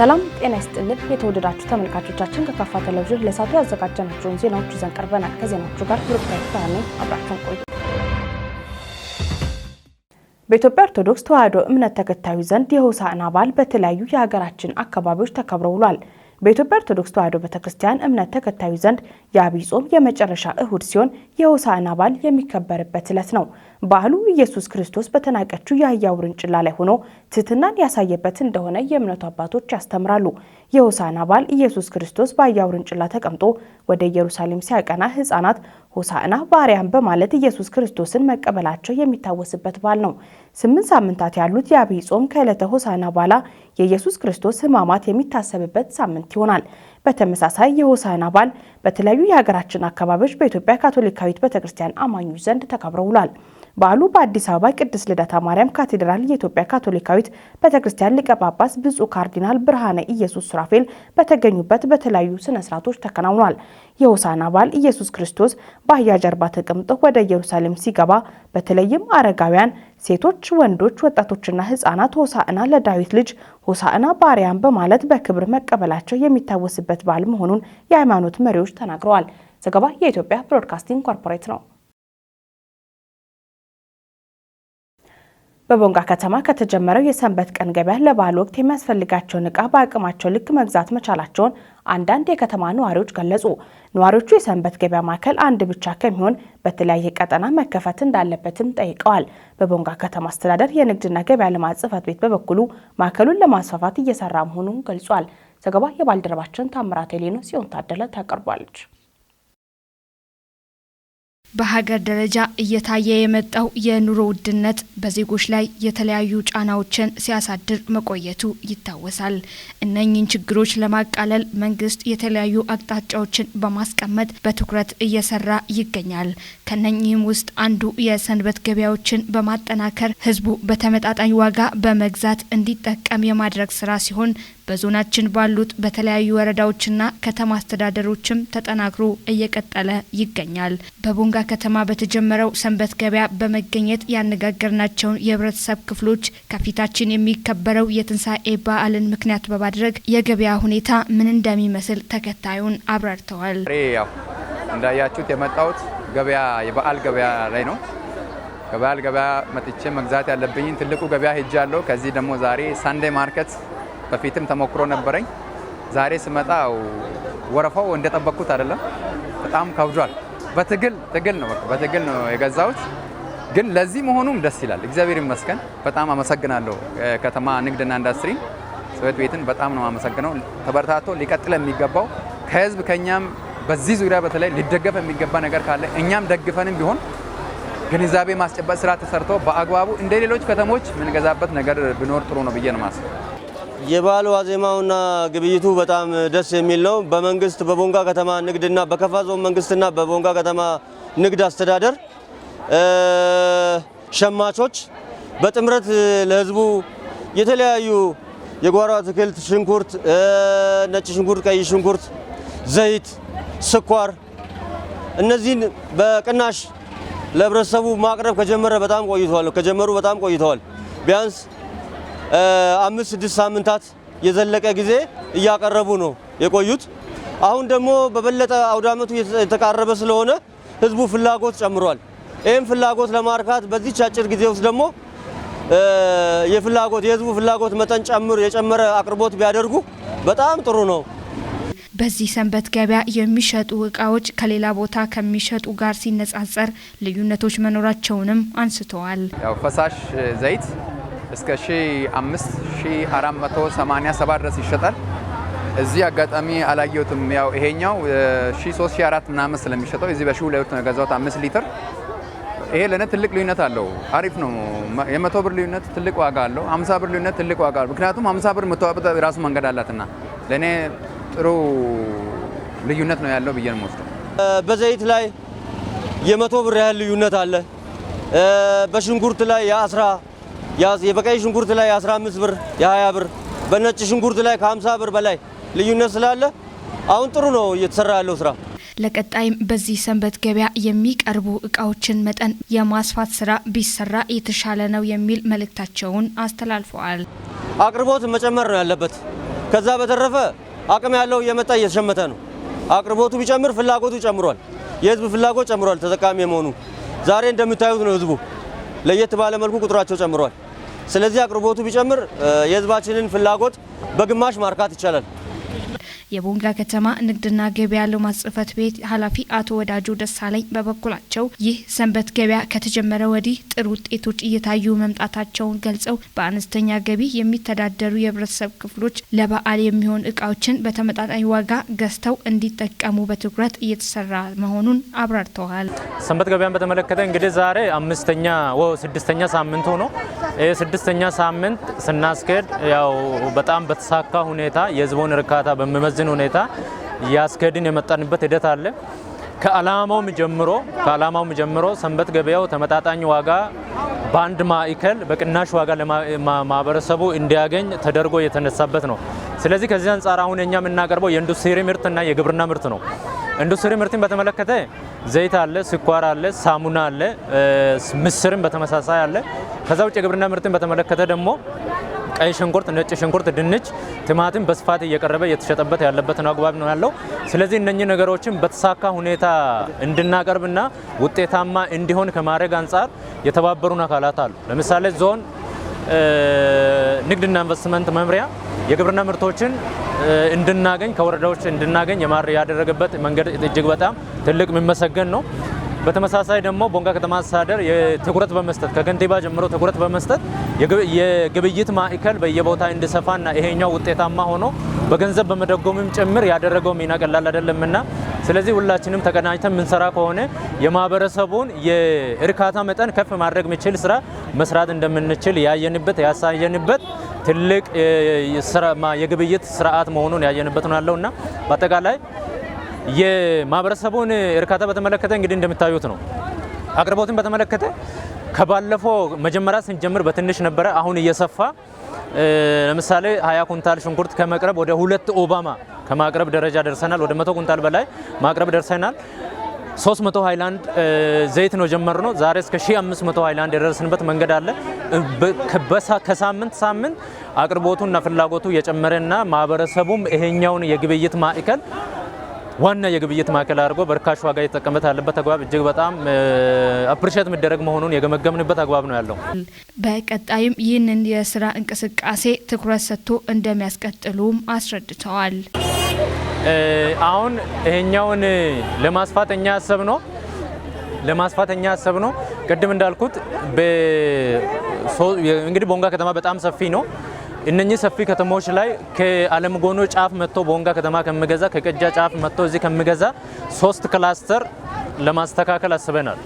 ሰላም ጤና ይስጥልን። የተወደዳችሁ ተመልካቾቻችን፣ ከካፋ ቴሌቪዥን ለሰዓቱ ያዘጋጀናቸውን ዜናዎች ይዘን ቀርበናል። ከዜናዎቹ ጋር ብሩክታዊት ብርሃኔ፣ አብራችሁን ቆዩ። በኢትዮጵያ ኦርቶዶክስ ተዋሕዶ እምነት ተከታዮች ዘንድ የሆሳዕና በዓል በተለያዩ የሀገራችን አካባቢዎች ተከብሮ ውሏል። በኢትዮጵያ ኦርቶዶክስ ተዋሕዶ ቤተክርስቲያን እምነት ተከታዮች ዘንድ የዐቢይ ጾም የመጨረሻ እሁድ ሲሆን የሆሳዕና በዓል የሚከበርበት ዕለት ነው። በዓሉ ኢየሱስ ክርስቶስ በተናቀችው የአህያ ውርንጭላ ላይ ሆኖ ትሕትናን ያሳየበት እንደሆነ የእምነቱ አባቶች ያስተምራሉ። የሆሳዕና በዓል ኢየሱስ ክርስቶስ በአህያ ውርንጭላ ተቀምጦ ወደ ኢየሩሳሌም ሲያቀና ሕፃናት "ሆሳዕና በአርያም" በማለት ኢየሱስ ክርስቶስን መቀበላቸው የሚታወስበት በዓል ነው። 8 ሳምንታት ያሉት የዐቢይ ጾም ከዕለተ ሆሳዕና በኋላ የኢየሱስ ክርስቶስ ሕማማት የሚታሰብበት ሳምንት ይሆናል። በተመሳሳይ የሆሳዕና በዓል በተለያዩ የሀገራችን አካባቢዎች በኢትዮጵያ ካቶሊካዊት ቤተክርስቲያን አማኞች ዘንድ ተከብሮ ውሏል። በዓሉ በአዲስ አበባ ቅድስት ልደታ ማርያም ካቴድራል የኢትዮጵያ ካቶሊካዊት ቤተክርስቲያን ሊቀ ጳጳስ ብፁዕ ካርዲናል ብርሃነ ኢየሱስ ሱራፌል በተገኙበት በተለያዩ ስነ ስርዓቶች ተከናውኗል። የሆሳዕና በዓል ኢየሱስ ክርስቶስ በአህያ ጀርባ ተቀምጦ ወደ ኢየሩሳሌም ሲገባ በተለይም አረጋውያን፣ ሴቶች፣ ወንዶች፣ ወጣቶችና ሕፃናት "ሆሳዕና ለዳዊት ልጅ፣ ሆሳዕና በአርያም" በማለት በክብር መቀበላቸው የሚታወስበት በዓል መሆኑን የሃይማኖት መሪዎች ተናግረዋል። ዘገባ የኢትዮጵያ ብሮድካስቲንግ ኮርፖሬት ነው። በቦንጋ ከተማ ከተጀመረው የሰንበት ቀን ገበያ ለበዓል ወቅት የሚያስፈልጋቸውን ዕቃ በአቅማቸው ልክ መግዛት መቻላቸውን አንዳንድ የከተማ ነዋሪዎች ገለጹ። ነዋሪዎቹ የሰንበት ገበያ ማዕከል አንድ ብቻ ከሚሆን በተለያየ ቀጠና መከፈት እንዳለበትም ጠይቀዋል። በቦንጋ ከተማ አስተዳደር የንግድና ገበያ ልማት ጽሕፈት ቤት በበኩሉ ማዕከሉን ለማስፋፋት እየሰራ መሆኑን ገልጿል። ዘገባ የባልደረባችን ታምራት ሌኖ ሲሆን ታደለ ታቀርቧለች። በሀገር ደረጃ እየታየ የመጣው የኑሮ ውድነት በዜጎች ላይ የተለያዩ ጫናዎችን ሲያሳድር መቆየቱ ይታወሳል። እነኚህን ችግሮች ለማቃለል መንግስት የተለያዩ አቅጣጫዎችን በማስቀመጥ በትኩረት እየሰራ ይገኛል። ከነኚህም ውስጥ አንዱ የሰንበት ገበያዎችን በማጠናከር ህዝቡ በተመጣጣኝ ዋጋ በመግዛት እንዲጠቀም የማድረግ ስራ ሲሆን በዞናችን ባሉት በተለያዩ ወረዳዎችና ከተማ አስተዳደሮችም ተጠናክሮ እየቀጠለ ይገኛል። በቦንጋ ከተማ በተጀመረው ሰንበት ገበያ በመገኘት ያነጋገርናቸውን የህብረተሰብ ክፍሎች ከፊታችን የሚከበረው የትንሳኤ በዓልን ምክንያት በማድረግ የገበያ ሁኔታ ምን እንደሚመስል ተከታዩን አብራርተዋል። ያው እንዳያችሁት የመጣሁት ገበያ የበዓል ገበያ ላይ ነው። ከበዓል ገበያ መጥቼ መግዛት ያለብኝን ትልቁ ገበያ ሄጃለሁ። ከዚህ ደግሞ ዛሬ Sunday market በፊትም ተሞክሮ ነበረኝ። ዛሬ ስመጣ ወረፋው እንደጠበቅኩት አይደለም። በጣም ከብዷል። በትግል ትግል ነው፣ በቃ በትግል ነው የገዛሁት። ግን ለዚህ መሆኑም ደስ ይላል። እግዚአብሔር ይመስገን። በጣም አመሰግናለሁ። ከተማ ንግድና ኢንዱስትሪ ጽሕፈት ቤትን በጣም ነው አመሰግነው። ተበረታቶ ሊቀጥል የሚገባው ከህዝብ ከኛም በዚህ ዙሪያ በተለይ ሊደገፍ የሚገባ ነገር ካለ እኛም ደግፈንም ቢሆን ግንዛቤ ማስጨበጥ ስራ ተሰርቶ በአግባቡ እንደ ሌሎች ከተሞች የምንገዛበት ነገር ቢኖር ጥሩ ነው ብዬ ነው የማስበው። የበዓል ዋዜማውና ግብይቱ በጣም ደስ የሚል ነው። በመንግስት በቦንጋ ከተማ ንግድና በከፋ ዞን መንግስትና በቦንጋ ከተማ ንግድ አስተዳደር ሸማቾች በጥምረት ለህዝቡ የተለያዩ የጓሮ አትክልት፣ ሽንኩርት፣ ነጭ ሽንኩርት፣ ቀይ ሽንኩርት፣ ዘይት፣ ስኳር እነዚህን በቅናሽ ለህብረተሰቡ ማቅረብ ከጀመረ በጣም ቆይተዋል። ከጀመሩ በጣም ቆይተዋል። ቢያንስ 5፣ 6 ሳምንታት የዘለቀ ጊዜ እያቀረቡ ነው የቆዩት። አሁን ደግሞ በበለጠ አውደ ዓመቱ የተቃረበ ስለሆነ ህዝቡ ፍላጎት ጨምሯል። ይህም ፍላጎት ለማርካት በዚች አጭር ጊዜ ውስጥ ደግሞ የፍላጎት የህዝቡ ፍላጎት መጠን ጨምሮ የጨመረ አቅርቦት ቢያደርጉ በጣም ጥሩ ነው። በዚህ ሰንበት ገበያ የሚሸጡ እቃዎች ከሌላ ቦታ ከሚሸጡ ጋር ሲነጻጸር ልዩነቶች መኖራቸውንም አንስተዋል። ያው ፈሳሽ ዘይት እስከ 5487 ድረስ ይሸጣል። እዚህ አጋጣሚ አላየሁትም። ያው ይሄኛው 1300፣ 1400 ምናምን ስለሚሸጠው እዚህ በ1200 ነው የገዛሁት 5 ሊትር። ይሄ ለእኔ ትልቅ ልዩነት አለው። አሪፍ ነው። የ100 ብር ልዩነት ትልቅ ዋጋ አለው። 50 ብር ልዩነት ትልቅ ዋጋ አለው። ምክንያቱም 50 ብር የምትወጣበት የራሱ መንገድ አላትና ለእኔ ጥሩ ልዩነት ነው ያለው ብዬ ነው የምወስደው። በዘይት ላይ የ100 ብር ያህል ልዩነት አለ። በሽንኩርት ላይ በቀይ ሽንኩርት ላይ የ15 ብር፣ የ20 ብር፣ በነጭ ሽንኩርት ላይ ከ50 ብር በላይ ልዩነት ስላለ አሁን ጥሩ ነው እየተሰራ ያለው ስራ። ለቀጣይም በዚህ ሰንበት ገበያ የሚቀርቡ እቃዎችን መጠን የማስፋት ስራ ቢሰራ የተሻለ ነው የሚል መልእክታቸውን አስተላልፈዋል። አቅርቦት መጨመር ነው ያለበት። ከዛ በተረፈ አቅም ያለው እየመጣ እየተሸመተ ነው። አቅርቦቱ ቢጨምር ፍላጎቱ ጨምሯል። የህዝብ ፍላጎት ጨምሯል። ተጠቃሚ የመሆኑ ዛሬ እንደምታዩት ነው። ህዝቡ ለየት ባለ መልኩ ቁጥራቸው ጨምሯል። ስለዚህ አቅርቦቱ ቢጨምር የህዝባችንን ፍላጎት በግማሽ ማርካት ይቻላል። የቦንጋ ከተማ ንግድና ገበያ ልማት ጽሕፈት ቤት ኃላፊ አቶ ወዳጆ ደሳለኝ በበኩላቸው ይህ ሰንበት ገበያ ከተጀመረ ወዲህ ጥሩ ውጤቶች እየታዩ መምጣታቸውን ገልጸው በአነስተኛ ገቢ የሚተዳደሩ የህብረተሰብ ክፍሎች ለበዓል የሚሆን እቃዎችን በተመጣጣኝ ዋጋ ገዝተው እንዲጠቀሙ በትኩረት እየተሰራ መሆኑን አብራርተዋል። ሰንበት ገበያን በተመለከተ እንግዲህ ዛሬ 5ኛ ወይ 6ኛ ሳምንት ሆኖ ይህ 6ኛ ሳምንት ስናስኬድ ያው በጣም በተሳካ ሁኔታ የህዝቡን እርካታ በሚመዝን ሁኔታ ያስከድን የመጣንበት ሂደት አለ። ከአላማውም ጀምሮ ሰንበት ገበያው ተመጣጣኝ ዋጋ በአንድ ማዕከል በቅናሽ ዋጋ ለማህበረሰቡ እንዲያገኝ ተደርጎ የተነሳበት ነው። ስለዚህ ከዚህ አንፃር አሁን እኛ የምናቀርበው የኢንዱስትሪ ምርትና የግብርና ምርት ነው። ኢንዱስትሪ ምርትን በተመለከተ ዘይት አለ፣ ስኳር አለ፣ ሳሙና አለ፣ ምስርም በተመሳሳይ አለ። ከዛ ውጭ የግብርና ምርትን በተመለከተ ደግሞ ቀይ ሽንኩርት፣ ነጭ ሽንኩርት፣ ድንች፣ ቲማቲም በስፋት እየቀረበ እየተሸጠበት ያለበት ነው አግባብ ነው ያለው። ስለዚህ እነኚህ ነገሮችን በተሳካ ሁኔታ እንድናቀርብና ውጤታማ እንዲሆን ከማድረግ አንፃር የተባበሩን አካላት አሉ። ለምሳሌ ዞን ንግድና ኢንቨስትመንት መምሪያ የግብርና ምርቶችን እንድናገኝ ከወረዳዎች እንድናገኝ ያደረገበት መንገድ እጅግ በጣም ትልቅ የሚመሰገን ነው። በተመሳሳይ ደግሞ ቦንጋ ከተማ አስተዳደር ትኩረት በመስጠት ከከንቲባ ጀምሮ ትኩረት በመስጠት የግብይት ማዕከል በየቦታ እንዲሰፋና ይሄኛው ውጤታማ ሆኖ በገንዘብ በመደጎምም ጭምር ያደረገው ሚና ቀላል አይደለምና ስለዚህ ሁላችንም ተቀናጅተን የምንሰራ ከሆነ የማህበረሰቡን የእርካታ መጠን ከፍ ማድረግ የሚችል ስራ መስራት እንደምንችል ያየንበት ያሳየንበት ትልቅ የግብይት ስርዓት መሆኑን ያየንበት ነው ያለውና በአጠቃላይ የማህበረሰቡን እርካታ በተመለከተ እንግዲህ እንደምታዩት ነው። አቅርቦትን በተመለከተ ከባለፈው መጀመሪያ ስንጀምር በትንሽ ነበረ። አሁን እየሰፋ ለምሳሌ 20 ኩንታል ሽንኩርት ከመቅረብ ወደ 2 ኦባማ ከማቅረብ ደረጃ ደርሰናል። ወደ 100 ኩንታል በላይ ማቅረብ ደርሰናል። 300 ሃይላንድ ዘይት ነው ጀመርነው። ዛሬ እስከ 1500 ሃይላንድ የደረስንበት መንገድ አለ። ከሳምንት ሳምንት አቅርቦቱና ፍላጎቱ እየጨመረና ማህበረሰቡም ይሄኛውን የግብይት ማዕከል ዋና የግብይት ማዕከል አድርጎ በርካሽ ዋጋ እየተጠቀመበት ያለበት አግባብ እጅግ በጣም appreciate የሚደረግ መሆኑን የገመገምንበት አግባብ ነው ያለው። በቀጣይም ይህንን የስራ እንቅስቃሴ ትኩረት ሰጥቶ እንደሚያስቀጥሉም አስረድተዋል። አሁን ይሄኛውን ለማስፋት እኛ ያሰብነው ቅድም እንዳልኩት እንግዲህ ቦንጋ ከተማ በጣም ሰፊ ነው። እነኚህ ሰፊ ከተሞች ላይ ከአለም ጎኖ ጫፍ መጥቶ ቦንጋ ከተማ ከሚገዛ ከቀጃ ጫፍ መጥቶ እዚህ ከሚገዛ 3 cluster ለማስተካከል አስበናል።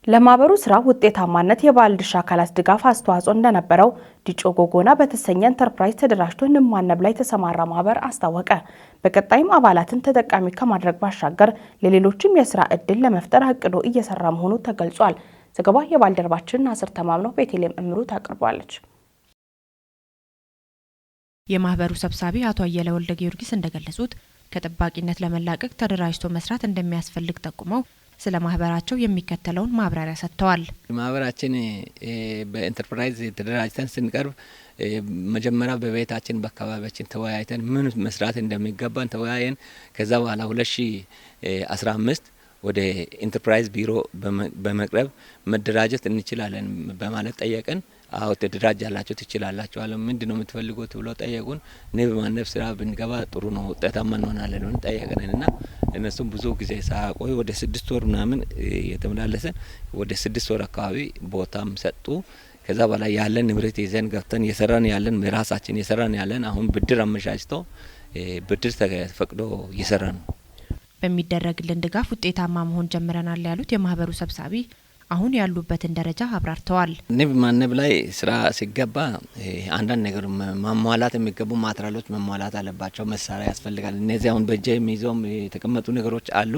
ለማህበሩ ስራ ውጤታማነት የባለድርሻ አካላት ድጋፍ አስተዋጽኦ እንደነበረው ዲጮ ጎጎና በተሰኘ ኢንተርፕራይዝ ተደራጅቶ ንብ ማነብ ላይ የተሰማራ ማህበር አስታወቀ። በቀጣይም አባላትን ተጠቃሚ ከማድረግ ባሻገር ለሌሎችም የስራ እድል ለመፍጠር አቅዶ እየሰራ መሆኑ ተገልጿል። ዘገባ የባልደረባችን ናስር ተማምነው ቤተልሔም እምሩ ታቀርባለች። የማህበሩ ሰብሳቢ አቶ አየለ ወልደ ጊዮርጊስ እንደገለጹት ከጠባቂነት ለመላቀቅ ተደራጅቶ መስራት እንደሚያስፈልግ ጠቁመው ስለ ማህበራቸው የሚከተለውን ማብራሪያ ሰጥተዋል። ማህበራችን በኢንተርፕራይዝ ተደራጅተን ስንቀርብ መጀመሪያ በቤታችን በአካባቢያችን ተወያይተን ምን መስራት እንደሚገባን ተወያየን። ከዛ በኋላ 2015 ወደ ኢንተርፕራይዝ ቢሮ በመቅረብ መደራጀት እንችላለን በማለት ጠየቅን። አዎ ተደራጃላችሁ ትችላላችሁ አለ። ምንድነው የምትፈልጉት ብሎ ጠየቁን። ንብ ማነብ ስራ ብንገባ ጥሩ ነው ውጤታማ እንሆናለን ብለን ጠየቅንና እነሱም ብዙ ጊዜ ሳያቆይ ወደ 6 ወር ምናምን የተመላለሰን ወደ 6 ወር አካባቢ ቦታም ሰጡ። ከዛ በኋላ ያለን ንብረት ይዘን ገብተን የሰራን ያለን ራሳችን የሰራን ያለን አሁን ብድር አመቻችቶ ብድር ተፈቅዶ እየሰራ ነው። በሚደረግልን ድጋፍ ውጤታማ መሆን ጀምረናል ያሉት የማህበሩ ሰብሳቢ አሁን ያሉበትን ደረጃ አብራርተዋል። ንብ ማነብ ላይ ስራ ሲገባ አንዳንድ ነገር ማሟላት የሚገቡ ማትራሎች መሟላት አለባቸው። መሳሪያ ያስፈልጋል። እነዚህ አሁን በእጄ የሚይዘው የተቀመጡ ነገሮች አሉ።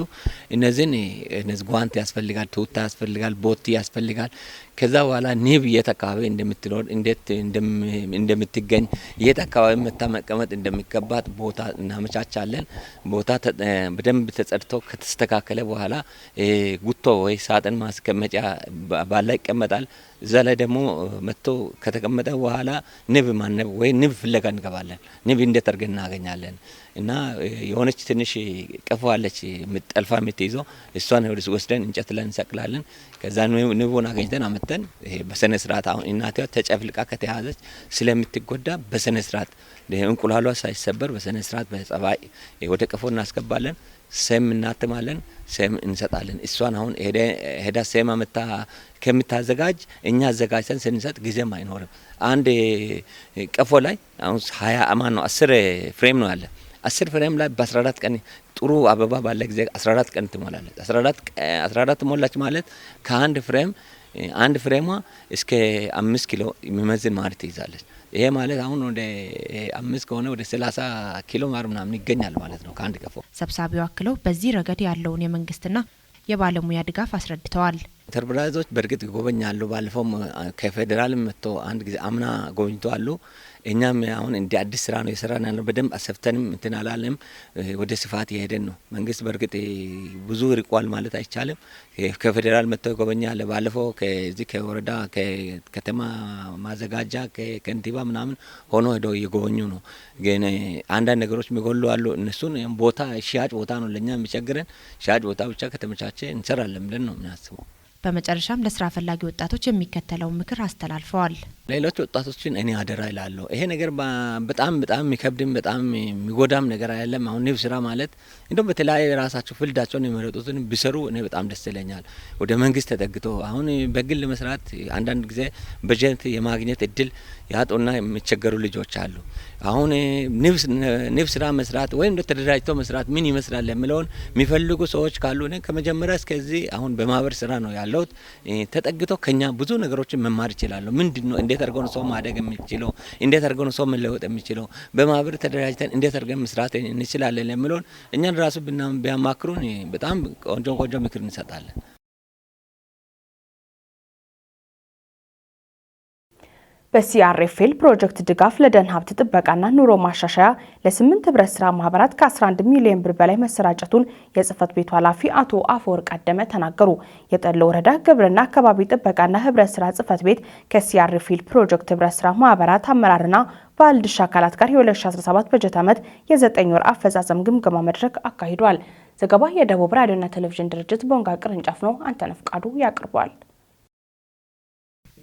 እነዚህን እነዚህ ጓንት ያስፈልጋል፣ ቱታ ያስፈልጋል፣ ቦቲ ያስፈልጋል። ከዛ በኋላ ንብ የት አካባቢ እንደምትኖር እንዴት እንደምትገኝ የት አካባቢ መታ መቀመጥ እንደሚገባት ቦታ እናመቻቻለን። ቦታ በደንብ ተጸድቶ ከተስተካከለ በኋላ ጉቶ ወይ ሳጥን ማስቀመጫ መስቂያ ባላ ይቀመጣል። እዛ ላይ ደግሞ መጥቶ ከተቀመጠ በኋላ ንብ ማነብ ወይ ንብ ፍለጋ እንገባለን። ንብ እንዴት አድርገን እናገኛለን? እና የሆነች ትንሽ ቀፎ አለች ጠልፋ የምትይዘው፣ እሷን ወስደን እንጨት ላይ እንሰቅላለን። ከዛ ንቡን አገኝተን አመተን በስነ ስርዓት፣ አሁን እናትዋ ተጨፍልቃ ከተያዘች ስለምትጎዳ፣ በስነ ስርዓት እንቁላሏ ሳይሰበር በስነ ስርዓት በጸባይ ወደ ቀፎ እናስገባለን። ሰም እናትማለን፣ ሰም እንሰጣለን። እሷን አሁን ሄዳ ሰም አመታ ከምታዘጋጅ እኛ አዘጋጅተን ስንሰጥ ጊዜም አይኖርም። አንድ ቀፎ ላይ አሁን 20 አማን ነው 10 frame ነው ያለ። 10 frame ላይ በ14 ቀን፣ ጥሩ አበባ ባለ ጊዜ 14 ቀን ትሞላለች። 14 ሞላች ማለት ከአንድ frame አንድ frame ሟ እስከ 5 ኪሎ የሚመዝን ማር ትይዛለች። ይሄ ማለት አሁን ወደ 5 ከሆነ ወደ 30 ኪሎ ማር ምናምን ይገኛል ማለት ነው ከአንድ ቀፎ። ሰብሳቢው አክለው በዚህ ረገድ ያለውን የመንግስትና የባለሙያ ድጋፍ አስረድተዋል። ኢንተርፕራይዞች በእርግጥ ይጎበኛሉ። ባለፈውም ከፌዴራል መጥቶ አንድ ጊዜ አምና ጎብኝቶ አሉ። እኛም አሁን እንደ አዲስ ስራ ነው የሰራን ያለው። በደንብ አሰፍተንም እንትን አላለም። ወደ ስፋት የሄደን ነው። መንግስት በእርግጥ ብዙ ርቋል ማለት አይቻልም። ከፌዴራል መጥቶ ይጎበኛል። ባለፈው ከዚህ ከወረዳ፣ ከከተማ ማዘጋጃ፣ ከከንቲባ ምናምን ሆኖ ሄደው እየጎበኙ ነው። ግን አንዳንድ ነገሮች የሚጎሉ አሉ። እነሱን ቦታ፣ ሽያጭ ቦታ ነው ለእኛ የሚቸግረን። ሽያጭ ቦታ ብቻ ከተመቻቸ እንሰራለን ብለን ነው የምናስበው። በመጨረሻም ለስራ ፈላጊ ወጣቶች የሚከተለውን ምክር አስተላልፈዋል። ሌሎች ወጣቶችን እኔ አደራ ይላለሁ። ይሄ ነገር በጣም በጣም የሚከብድም በጣም የሚጎዳም ነገር አይደለም። አሁን ንብ ስራ ማለት እንደውም በተለያየ የራሳቸው field ኣቸውን የመረጡትን ቢሰሩ እኔ በጣም ደስ ይለኛል። ወደ መንግስት ተጠግቶ አሁን በግል መስራት አንዳንድ ጊዜ በጀት የማግኘት እድል ያጡና የሚቸገሩ ልጆች አሉ። አሁን ንብ ስራ መስራት ወይም ተደራጅቶ መስራት ምን ይመስላል የሚለውን የሚፈልጉ ሰዎች ካሉ እኔ ከመጀመሪያ እስከዚህ አሁን በማህበር ስራ ነው ያለሁት። ተጠግቶ ከኛ ብዙ ነገሮችን መማር ይችላሉ። ምንድን ነው፣ እንዴት አድርገው ነው ሰው ማደግ የሚችለው? እንዴት አድርገው ነው ሰው መለወጥ የሚችለው? በማህበር ተደራጅተን እንዴት አድርገን መስራት እንችላለን የሚለውን እኛን ራሱ ቢያማክሩን በጣም ቆንጆ ቆንጆ ምክር እንሰጣለን። በሲአርኤፍኤል ፕሮጀክት ድጋፍ ለደን ሀብት ጥበቃና ኑሮ ማሻሻያ ለ8 ህብረት ስራ ማህበራት ከ11 ሚሊዮን ብር በላይ መሰራጨቱን የጽህፈት ቤቱ ኃላፊ አቶ አፈወርቅ አደመ ተናገሩ። የጠሎ ወረዳ ግብርና አካባቢ ጥበቃና ህብረት ስራ ጽህፈት ቤት ከሲአርኤፍኤል ፕሮጀክት ህብረት ስራ ማህበራት አመራርና ባለድርሻ አካላት ጋር የ2017 በጀት ዓመት የ9 ወር አፈጻጸም ግምገማ መድረክ አካሂዷል። ዘገባ የደቡብ ራዲዮና ቴሌቪዥን ድርጅት ቦንጋ ቅርንጫፍ ነው። አንተነህ ፍቃዱ ያቀርበዋል።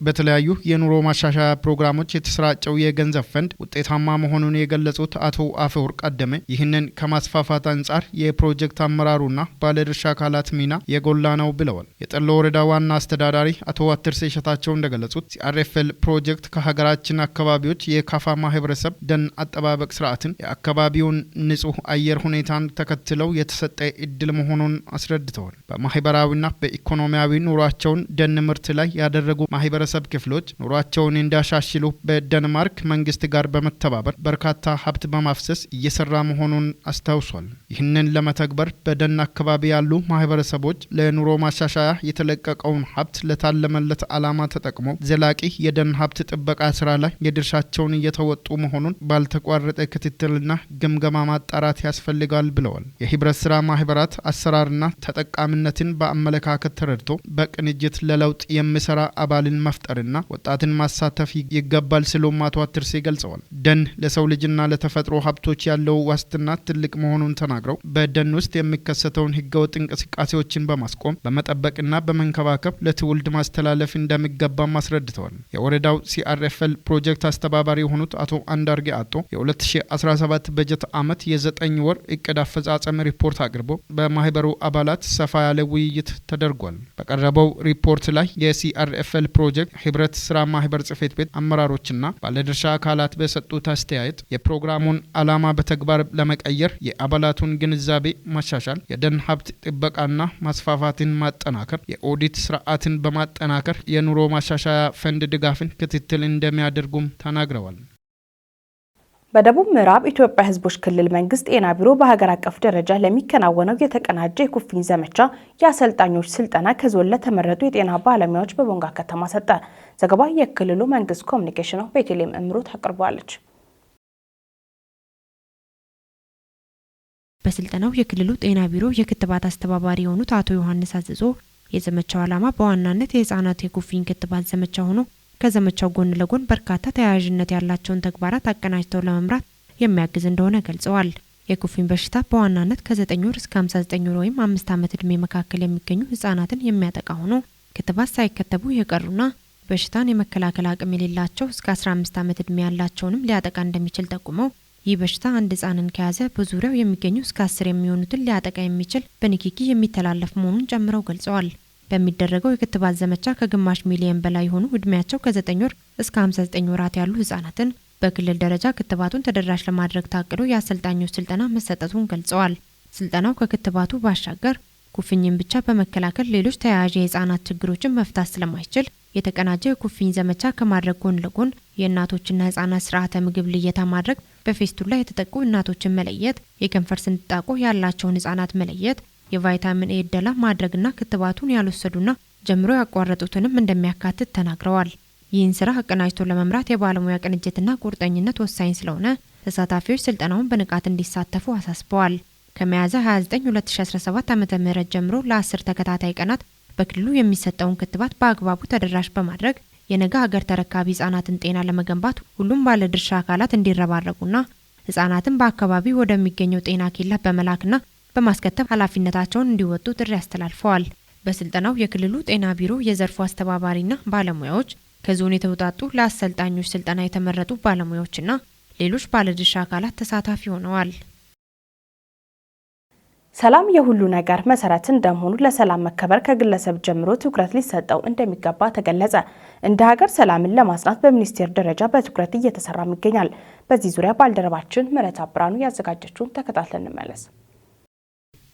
በተለያዩ የኑሮ ማሻሻያ ፕሮግራሞች የተሰራጨው የገንዘብ ፈንድ ውጤታማ መሆኑን የገለጹት አቶ አፈወርቅ አደመ ይህንን ከማስፋፋት አንጻር የፕሮጀክት አመራሩና ባለድርሻ አካላት ሚና የጎላ ነው ብለዋል። የጠሎ ወረዳ ዋና አስተዳዳሪ አቶ አትርሴ ሸታቸው እንደገለጹት ሲአርኤፍኤል ፕሮጀክት ከሀገራችን አካባቢዎች የካፋ ማህበረሰብ ደን አጠባበቅ ስርዓትን፣ የአካባቢውን ንጹህ አየር ሁኔታን ተከትለው የተሰጠ እድል መሆኑን አስረድተዋል። በማህበራዊና በኢኮኖሚያዊ ኑሯቸውን ደን ምርት ላይ ያደረጉ ማህበረሰብ ክፍሎች ኑሯቸውን እንዲያሻሽሉ በደንማርክ መንግስት ጋር በመተባበር በርካታ ሀብት በማፍሰስ እየሰራ መሆኑን አስታውሷል። ይህንን ለመተግበር በደን አካባቢ ያሉ ማህበረሰቦች ለኑሮ ማሻሻያ የተለቀቀውን ሀብት ለታለመለት ዓላማ ተጠቅመው ዘላቂ የደን ሀብት ጥበቃ ስራ ላይ የድርሻቸውን እየተወጡ መሆኑን ባልተቋረጠ ክትትልና ግምገማ ማጣራት ያስፈልጋል ብለዋል። የህብረት ስራ ማህበራት አሰራርና ተጠቃሚነትን በአመለካከት ተረድቶ በቅንጅት ለለውጥ የሚሰራ አባልን መፍጠርና ወጣትን ማሳተፍ ይገባል ሲሉም አቶ አትርሴ ገልጸዋል። ደን ለሰው ልጅና ለተፈጥሮ ሀብቶች ያለው ዋስትና ትልቅ መሆኑን ተናግረው በደን ውስጥ የሚከሰተውን ህገወጥ እንቅስቃሴዎችን በማስቆም በመጠበቅና በመንከባከብ ለትውልድ ማስተላለፍ እንደሚገባም አስረድተዋል። የወረዳው ሲአርኤፍኤል ፕሮጀክት አስተባባሪ የሆኑት አቶ አንዳርጌ አጦ የ2017 በጀት ዓመት የ9 ወር እቅድ አፈጻጸም ሪፖርት አቅርቦ በማህበሩ አባላት ሰፋ ያለ ውይይት ተደርጓል። በቀረበው ሪፖርት ላይ የሲአርኤፍኤል ፕሮጀክት ህብረት ስራ ማህበር ጽሕፈት ቤት አመራሮችና ባለድርሻ አካላት በሰጡት አስተያየት የፕሮግራሙን ዓላማ በተግባር ለመቀየር የአባላቱን ግንዛቤ ማሻሻል፣ የደን ሀብት ጥበቃና ማስፋፋትን ማጠናከር፣ የኦዲት ስርዓትን በማጠናከር የኑሮ ማሻሻያ ፈንድ ድጋፍን ክትትል እንደሚያደርጉም ተናግረዋል። በደቡብ ምዕራብ ኢትዮጵያ ሕዝቦች ክልል መንግስት ጤና ቢሮ በሀገር አቀፍ ደረጃ ለሚከናወነው የተቀናጀ የኩፍኝ ዘመቻ የአሰልጣኞች ስልጠና ከዞን ለተመረጡ የጤና ባለሙያዎች በቦንጋ ከተማ ሰጠ። ዘገባ የክልሉ መንግስት ኮሚኒኬሽን ነው። ቤተልሔም እምሩ ታቀርበዋለች። በስልጠናው የክልሉ ጤና ቢሮ የክትባት አስተባባሪ የሆኑት አቶ ዮሐንስ አዘዞ የዘመቻው ዓላማ በዋናነት የህጻናት የኩፍኝ ክትባት ዘመቻ ሆኖ ከዘመቻው ጎን ለጎን በርካታ ተያያዥነት ያላቸውን ተግባራት አቀናጅተው ለመምራት የሚያግዝ እንደሆነ ገልጸዋል። የኩፍኝ በሽታ በዋናነት ከ9 ወር እስከ 59 ወር ወይም 5 ዓመት ዕድሜ መካከል የሚገኙ ህጻናትን የሚያጠቃ ሆኖ ክትባት ሳይከተቡ የቀሩና በሽታን የመከላከል አቅም የሌላቸው እስከ 15 ዓመት ዕድሜ ያላቸውንም ሊያጠቃ እንደሚችል ጠቁመው ይህ በሽታ አንድ ህጻንን ከያዘ በዙሪያው የሚገኙ እስከ 10 የሚሆኑትን ሊያጠቃ የሚችል በንክኪ የሚተላለፍ መሆኑን ጨምረው ገልጸዋል። በሚደረገው የክትባት ዘመቻ ከግማሽ ሚሊዮን በላይ የሆኑ ዕድሜያቸው ከ9 ወር እስከ 59 ወራት ያሉ ህጻናትን በክልል ደረጃ ክትባቱን ተደራሽ ለማድረግ ታቅዶ የአሰልጣኞች ስልጠና መሰጠቱን ገልጸዋል። ስልጠናው ከክትባቱ ባሻገር ኩፍኝን ብቻ በመከላከል ሌሎች ተያያዥ የህጻናት ችግሮችን መፍታት ስለማይችል የተቀናጀ የኩፍኝ ዘመቻ ከማድረግ ጎን ለጎን የእናቶችና ህጻናት ስርዓተ ምግብ ልየታ ማድረግ፣ በፌስቱላ የተጠቁ እናቶችን መለየት፣ የከንፈር ስንጣቆ ያላቸውን ህጻናት መለየት፣ የቫይታሚን ኤ እደላ ማድረግና ክትባቱን ያልወሰዱና ጀምሮ ያቋረጡትንም እንደሚያካትት ተናግረዋል። ይህን ስራ አቀናጅቶ ለመምራት የባለሙያ ቅንጅትና ቁርጠኝነት ወሳኝ ስለሆነ ተሳታፊዎች ስልጠናውን በንቃት እንዲሳተፉ አሳስበዋል። ከሚያዝያ 29 2017 ዓ.ም ጀምሮ ለ10 ተከታታይ ቀናት በክልሉ የሚሰጠውን ክትባት በአግባቡ ተደራሽ በማድረግ የነገ ሀገር ተረካቢ ህጻናትን ጤና ለመገንባት ሁሉም ባለድርሻ አካላት እንዲረባረቡና ህጻናትን በአካባቢው ወደሚገኘው ጤና ኬላ በመላክና በማስከተብ ኃላፊነታቸውን እንዲወጡ ጥሪ አስተላልፈዋል። በስልጠናው የክልሉ ጤና ቢሮ የዘርፉ አስተባባሪና ባለሙያዎች፣ ከዞን የተውጣጡ ለአሰልጣኞች ስልጠና የተመረጡ ባለሙያዎችና ሌሎች ባለድርሻ አካላት ተሳታፊ ሆነዋል። ሰላም የሁሉ ነገር መሰረት እንደመሆኑ ለሰላም መከበር ከግለሰብ ጀምሮ ትኩረት ሊሰጠው እንደሚገባ ተገለጸ። እንደ ሀገር ሰላምን ለማጽናት በሚኒስቴር ደረጃ በትኩረት እየተሰራም ይገኛል። በዚህ ዙሪያ ባልደረባችን ምህረት አብራኑ ያዘጋጀችውን ተከታትለን እንመለስ።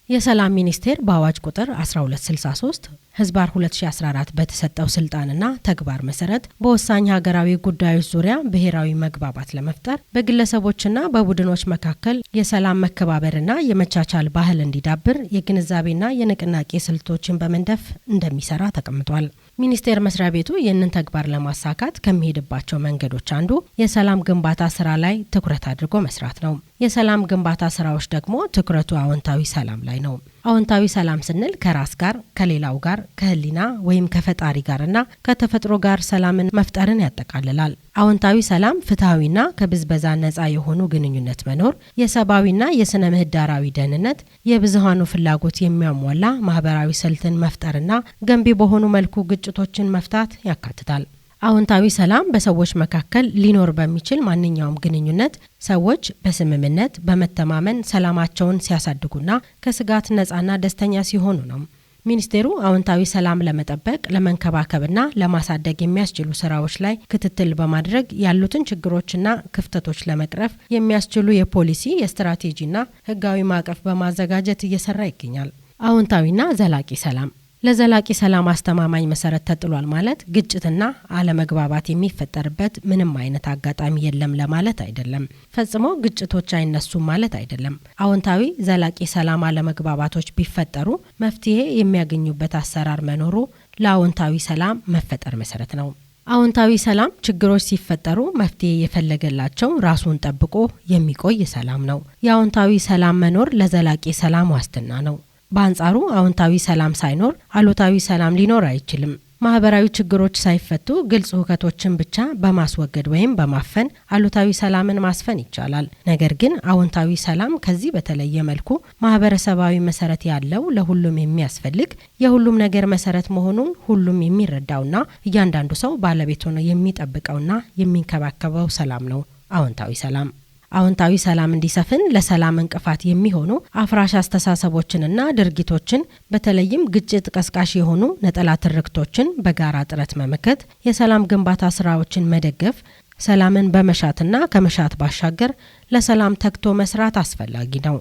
የሰላም ሚኒስቴር በአዋጅ ቁጥር 1263 ህዝባር 2014 በተሰጠው ስልጣንና ተግባር መሰረት በወሳኝ ሀገራዊ ጉዳዮች ዙሪያ ብሔራዊ መግባባት ለመፍጠር በግለሰቦችና በቡድኖች መካከል የሰላም መከባበርና የመቻቻል ባህል እንዲዳብር የግንዛቤና የንቅናቄ ስልቶችን በመንደፍ እንደሚሰራ ተቀምጧል። ሚኒስቴር መስሪያ ቤቱ ይህንን ተግባር ለማሳካት ከሚሄድባቸው መንገዶች አንዱ የሰላም ግንባታ ስራ ላይ ትኩረት አድርጎ መስራት ነው። የሰላም ግንባታ ስራዎች ደግሞ ትኩረቱ አዎንታዊ ሰላም ላይ ነው። አዎንታዊ ሰላም ስንል ከራስ ጋር፣ ከሌላው ጋር፣ ከህሊና ወይም ከፈጣሪ ጋርና ከተፈጥሮ ጋር ሰላምን መፍጠርን ያጠቃልላል። አዎንታዊ ሰላም ፍትሃዊና ከብዝበዛ ነጻ የሆኑ ግንኙነት መኖር፣ የሰብአዊና የስነ ምህዳራዊ ደህንነት፣ የብዝሃኑ ፍላጎት የሚያሟላ ማህበራዊ ስልትን መፍጠርና ገንቢ በሆኑ መልኩ ግጭቶችን መፍታት ያካትታል። አዎንታዊ ሰላም በሰዎች መካከል ሊኖር በሚችል ማንኛውም ግንኙነት ሰዎች በስምምነት በመተማመን ሰላማቸውን ሲያሳድጉና ከስጋት ነጻና ደስተኛ ሲሆኑ ነው። ሚኒስቴሩ አዎንታዊ ሰላም ለመጠበቅ፣ ለመንከባከብና ለማሳደግ የሚያስችሉ ስራዎች ላይ ክትትል በማድረግ ያሉትን ችግሮችና ክፍተቶች ለመቅረፍ የሚያስችሉ የፖሊሲ፣ የስትራቴጂና ህጋዊ ማዕቀፍ በማዘጋጀት እየሰራ ይገኛል። አዎንታዊና ዘላቂ ሰላም ለዘላቂ ሰላም አስተማማኝ መሰረት ተጥሏል ማለት ግጭትና አለመግባባት የሚፈጠርበት ምንም አይነት አጋጣሚ የለም ለማለት አይደለም። ፈጽሞ ግጭቶች አይነሱም ማለት አይደለም። አዎንታዊ ዘላቂ ሰላም አለመግባባቶች ቢፈጠሩ መፍትሄ የሚያገኙበት አሰራር መኖሩ ለአዎንታዊ ሰላም መፈጠር መሰረት ነው። አዎንታዊ ሰላም ችግሮች ሲፈጠሩ መፍትሄ የፈለገላቸው ራሱን ጠብቆ የሚቆይ ሰላም ነው። የአዎንታዊ ሰላም መኖር ለዘላቂ ሰላም ዋስትና ነው። በአንጻሩ አዎንታዊ ሰላም ሳይኖር አሉታዊ ሰላም ሊኖር አይችልም። ማህበራዊ ችግሮች ሳይፈቱ ግልጽ ሁከቶችን ብቻ በማስወገድ ወይም በማፈን አሉታዊ ሰላምን ማስፈን ይቻላል። ነገር ግን አዎንታዊ ሰላም ከዚህ በተለየ መልኩ ማህበረሰባዊ መሰረት ያለው፣ ለሁሉም የሚያስፈልግ፣ የሁሉም ነገር መሰረት መሆኑን ሁሉም የሚረዳውና እያንዳንዱ ሰው ባለቤት ሆኖ የሚጠብቀውና የሚንከባከበው ሰላም ነው አዎንታዊ ሰላም። አዎንታዊ ሰላም እንዲሰፍን ለሰላም እንቅፋት የሚሆኑ አፍራሽ አስተሳሰቦችንና ድርጊቶችን፣ በተለይም ግጭት ቀስቃሽ የሆኑ ነጠላ ትርክቶችን በጋራ ጥረት መመከት፣ የሰላም ግንባታ ስራዎችን መደገፍ፣ ሰላምን በመሻትና ከመሻት ባሻገር ለሰላም ተግቶ መስራት አስፈላጊ ነው።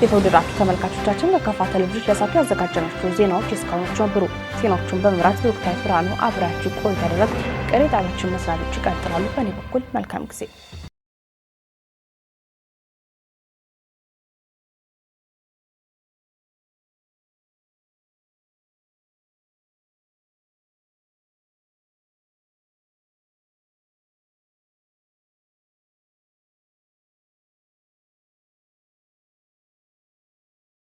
የተወደዳችሁ ተመልካቾቻችን፣ በካፋ ቴሌቪዥን ለሰዓቱ ያዘጋጀናቸው ዜናዎች እስካሁኖቹ ነበሩ። ዜናዎቹን በመምራት በወቅታዊ ብርሃኑ አብራችሁ ቆይታ ያደረጉ ቀሪ ጣቢያችን መስሪያ ቤቶች ይቀጥላሉ። በእኔ በኩል መልካም ጊዜ።